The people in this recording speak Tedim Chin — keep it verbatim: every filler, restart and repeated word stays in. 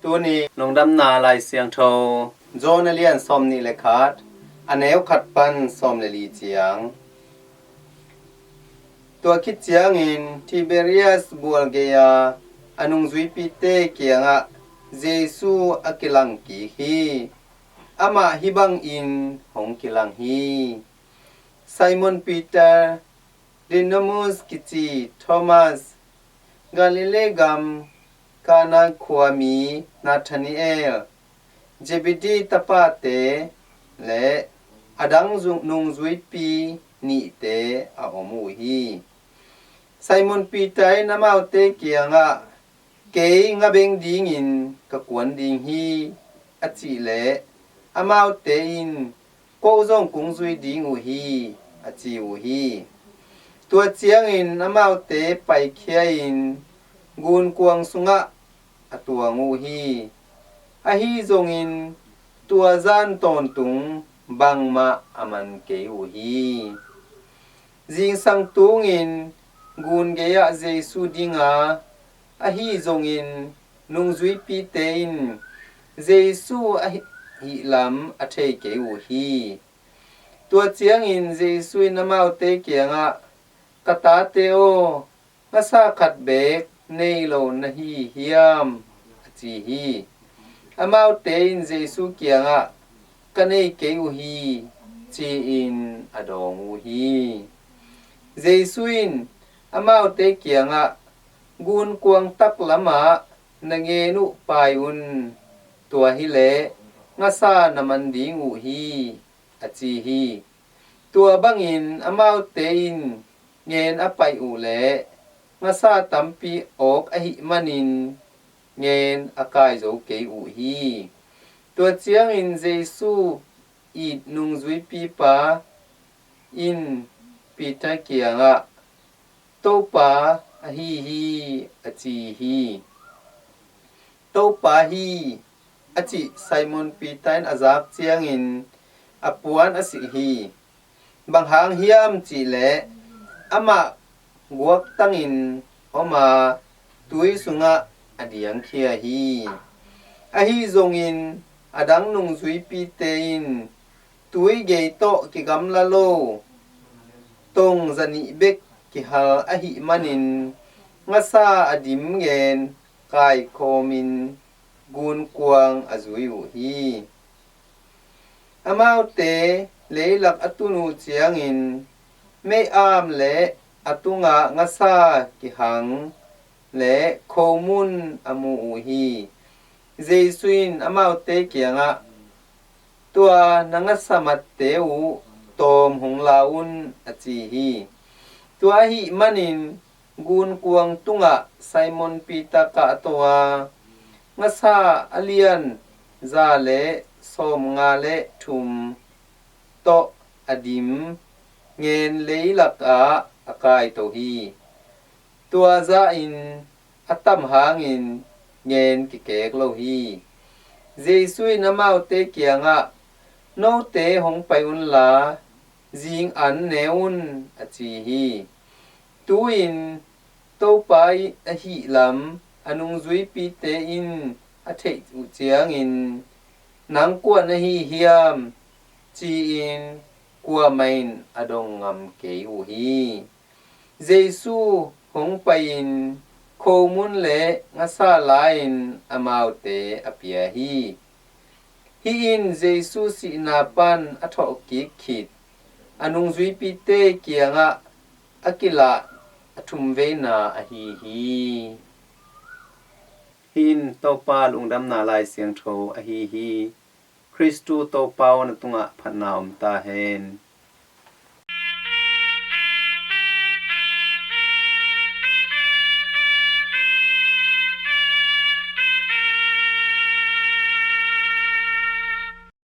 Tuni lungdamna Lai Siangtho, John a lian sawmnih le khat, a neu khat pan sawm le li ciang. Tua khit ciangin Tiberias bual gei-a a nungzuipite kiangah Jesu a kilang kik hi. Amah hih bangin hong kilang hi. Simon Peter, Didymos kici Thomas, Galilee gam Kana khuami Nathanael, Zebedee tapate le a dang zu-, nungzuipi nihte a om uh hi. Simon Peter in amaute kiangah, "Kei nga beng dingin ka kuan ding hi," a cih leh, amaute in, "Ko zong kong zui ding uh hi," a ci uh hi. Tua ciangin amaute paikhia-in gunkuang sungah a tuang uh hi. Ahi zongin tua zan tawntung bangmah a man kei uh hi. Zingsang tungin gun gei-ah Jesu dinga, ahi zongin nungzuipite in Jesu a hi-, hihlam a thei kei uh hi. Tua ciangin Jesu in amaute kiangah, "Ka tate aw, ngasa khat beek nei lo na hi hiam?" a ci hi. Amaute in Jesu kiangah, "Ka nei kei uh hi," ci-in a dawng uh hi. Jesu in amaute kiangah, "Gunkuang taklamah na ngen uh pai un, tua hileh ngasa na man ding uh hi," a ci hi. Tua bangin amaute in ngen a paih uh leh ngasa tampi awk ahih manin ngen a kai zo kei uh hi. Tua ciangin Jesu it nungzuipipa in Peter kiangah, "Topa ahi hi," a ci hi. "Topa hi," a cih Simon Peter in a zak ciangin a puan a silh hi. Bang hang hiam cihleh amah guaktangin om a, tui sungah a diangkhia hi. Ahi zongin a dang nungzuipite in tui gei tawh kigamla lo tong zanih bek kihal ahih manin ngasa a dim ngen kaikhawmin gunkuang a zui uh hi. Amaute leilak a tun uh ciangin mei-am le a tungah ngasa kihang le khomun a mu uh hi. Jesu in amaute kiangah, "Tua na ngasa matte uh tawm hong la un," a ci hi. Tua ahih manin gunkuang tungah Simon Peter kahto a, ngasa a lian za le sawmnga le thum tawh a dim ngen leilakah a kaito hi. Tua zahin a tam hangin ngen kikek lo hi. Jesu in amaute kiangah, "Note hong pai unla, zing an ne un," a ci hi. Tu-in Topa ahihlam a nungzuipite in a theih uh ciangin, "Nang kua na hi hiam?" ci-in kuamah in a dong ngam kei uh hi. Jesu hong pai-in khomun le ngasa la-in amaute a pia hi. Hih in Jesu sihna pan a thawhkik khit a nungzuipite kiangah a kilah a thumveina ahi hi. Hih in Topa lungdamna Lai Siangtho ahi hi. Khristu Topa aw, na tungah phatna om ta hen.